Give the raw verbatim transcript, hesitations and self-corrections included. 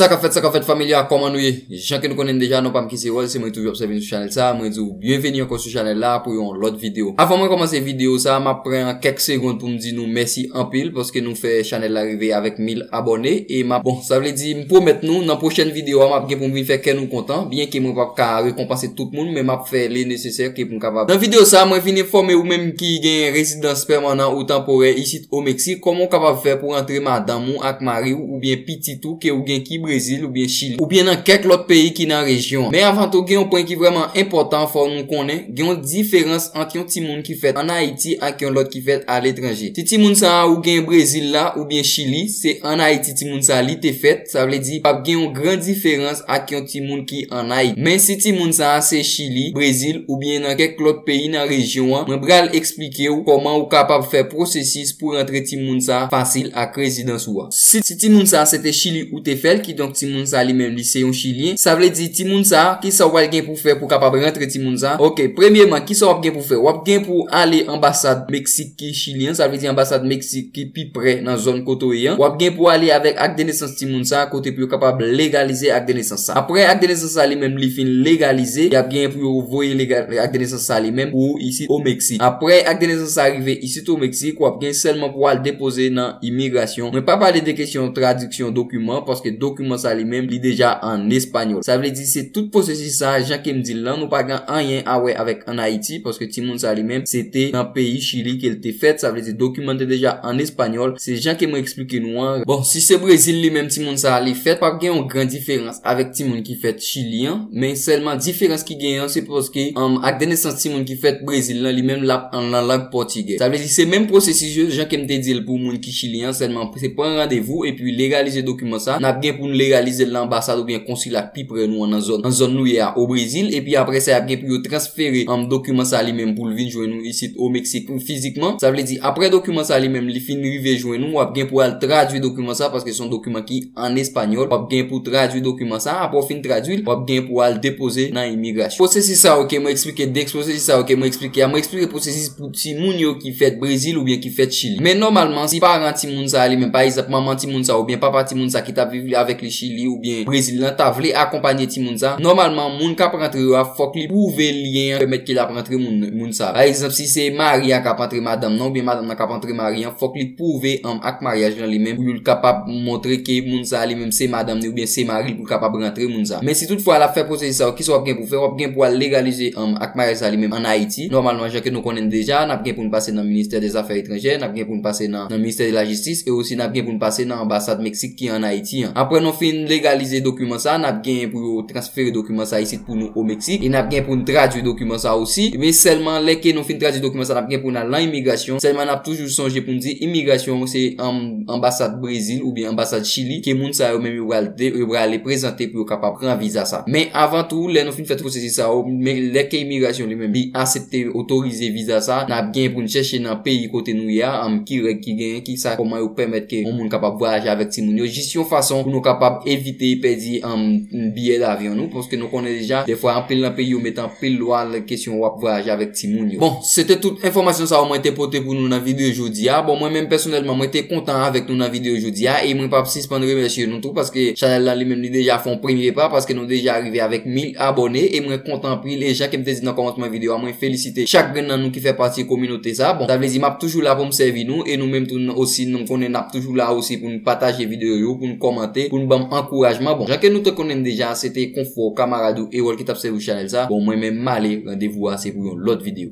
Sa k ap fèt, sa k ap fèt, fanmi a, kòman nou ye? Jan ke nou konnen deja, non pa m ki se Wòl, se mwen toujou ap sèvi nou sou chanèl sa. Mwen di w byenveni ankò sou chanèl la pou yon lòt videyo. Avan mwen kòmanse videyo sa, m ap pran kèk segonn pou m di nou mèsi anpil paske nou fè chanèl la rive avèk mil abòne. E m ap, bon, sa vle di, m pwomèt nou, nan pwochèn videyo a, m ap gen pou m vin fè kè nou kontan, byen ke mwen p ap ka rekonpanse tout moun, men m ap fè le nesesè ke pou m kapab. Nan videyo sa, mwen vin enfòme ou menm ki gen rezidans pèmanan ou tanporè isit o Meksik, kòman w kapab fè pou rantre madanm ou ak mari w oubyen pitit ou ke ou gen ki Brezil oubyen Chili, oubyen nan kèk lòt peyi ki nan rejyon an. Men avan tou, gen yon pwen ki vrèman enpòtan fò nou konnen, gen yon diferans ant yon timoun ki fèt ann Ayiti ak yon lòt ki fèt aletranje. Si timoun sa a ou gen Brezil la oubyen Chili, se ann Ayiti timoun sa a li te fèt, sa vle di p ap gen yon gran diferans ak yon timoun ki ann Ayiti. Men si timoun sa a se Chili, Brezil oubyen nan kèk lòt peyi nan rejyon an, mwen pral eksplike w kòman ou kapab fè pwosesis pou rantre timoun sa a fasil ak rezidans ou a. Si, si timoun sa a se te Chili ou te fè l, kidonk timoun sa a li menm li se yon Chilyen, sa vle di timoun sa a, kisa w pral gen pou fè pou kapab rantre timoun sa a? Oke, premyeman, kisa w ap gen pou fè? W ap gen pou ale anbasad Meksik ki Chili an, sa vle di anbasad Meksik ki pi prè nan zòn kote w ye an. W ap gen pou ale avèk ak de nesans timoun sa a, kote pou yo kapab legalize ak de nesans sa. Apre ak de nesans sa li menm li fin legalize, y ap gen pou yo voye legal, ak de nesans sa li menm pou isit o Meksik. Apre ak de nesans sa rive isit o Meksik, w ap gen sèlman pou al depoze nan imigrasyon. Mwen pa pale de kesyon tradiksyon dokiman, paske dokiman sa li menm, li deja an espanyòl. Sa vle di se tout pwosesis sa, jan ke m di l lan, nou pa gen anyen a wè avèk ann Ayiti, paske timoun sa li menm, se te nan peyi Chili ke l te fèt, sa vle di dokiman te deja an espanyòl, se jan ke mwen eksplike nou an. Bon, si se Brezil li menm timoun sa li fèt, p ap gen yon gran diferans avèk timoun ki fèt Chili an, men sèlman diferans ki genyen an, se paske, um, ak de nesans timoun ki fèt Brezil lan, li menm l ap an nan lang pòtigè. Sa vle di se menm pwosesis yo, jan ke m te di l pou moun ki Chili an, sèlman se pran randevou epi legalize dokiman sa. N ap gen pou n legalize l nan anbasad oubyen konsila pi prè nou an nan zòn, nan zòn nou ye a o Brezil, epi apre sa, y ap gen pou yo transfere, um, dokiman sa li menm pou l vin jwenn nou isit o Meksik fizikman. Sa vle di, apre dokiman sa li menm, li fin rive jwenn ou, w ap gen pou al tradui dokiman sa, paske se yon dokiman ki an espanyòl. W ap gen pou tradui dokiman sa, apre w fin tradui l, w ap gen pou al depoze nan imigrasyon. Pwosesis sa yo ke mwen eksplike, de pwosesis sa yo ke mwen eksplike a, mwen eksplike pwosesis pou timoun yo ki fèt Brezil oubyen ki fèt Chili. Men nòmalman, si paran timoun sa li menm, pa egzanp, manman timoun sa oubyen papa timoun sa ki t ap viv avèk li Chili oubyen Brezil lan, ta vle akonpanye timoun sa, nòmalman, moun k ap rantre yo a, fòk li pwouve lyen an pèmèt ke l ap rantre moun, moun sa. Pa egzanp, si se mari a k ap antre madanm nan, oubyen madanm nan k ap antre mari an, fòk li pwouve, um, ak maryaj lan li menm, pou l kapab montre ke moun sa li menm se madanm ni, oubyen se mari l, pou l kapab rantre moun sa. Men si toutfwa l ap fè pwosesis sa yo, kisa w ap gen pou fè? W ap gen pou al legalize, um, ak maryaj sa li menm an Ayiti. Nòmalman, jan ke nou konnen deja, n ap gen pou n pase nan Ministè dè Zafè Etranjè, n ap gen pou n pase nan, nan Ministè de la Jistis, e osi n ap gen pou n pase nan anbasad Meksik ki an Ayiti an. Apre nou fin legalize dokiman sa, n ap gen pou yo transfere dokiman sa isit pou nou o Meksik, e n ap gen pou n tradui dokiman sa osi. Men sèlman lè ke nou fin tradui dokiman sa, n ap gen pou n al nan imigrasyon. Sèlman n ap toujou sonje pou n di imigrasyon se, um, anbasad Brezil oubyen anbasad Chili ke moun sa yo menm yo pral de, yo pral ale prezante pou yo kapab pran viza sa. Men avan tou, lè nou fin fè pwosesis sa yo, men lè ke imigrasyon li menm li aksepte otorize viza sa, n ap gen pou n chèche nan peyi kote nou ye a, um, ki règ ki genyen, ki sa, kòman yo pèmèt ke yon moun kapab vwayaje avèk timoun yo, jis yon fason pou nou kapab evite pèdi, um, biyè davyon nou, paske nou konnen deja, defwa anpil nan peyi yo mete anpil lwa nan kesyon w ap vwayaje avèk timoun yo. Bon, se te tout enfòmasyon sa yo mwen te pote pou nou nan videyo jodi a. Bon, mwen menm pèsonèlman, mwen te kontan avèk nou nan videyo jodi a, e mwen p ap sispann remèsye nou tou, paske chanèl la li menm li deja fè yon premye pa, paske nou deja rive avèk mil abòne, e mwen kontan anpil, e jan ke m te di nan kòmansman videyo a, mwen felisite chak grenn nan nou ki fè pati kominote sa. Bon, sa vle di m ap toujou la pou m sèvi nou, e nou menm tou osi, nou konnen n ap toujou la osi pou n pataje videyo yo, pou n kòmante, pou n ban m ankourajman. Bon, jan ke nou te konnen deja, se te Konfò, kamarad ou Ewòl ki t ap sèvi w chanèl sa. Bon, mwen menm m ale, randevou a se pou yon lòt videyo.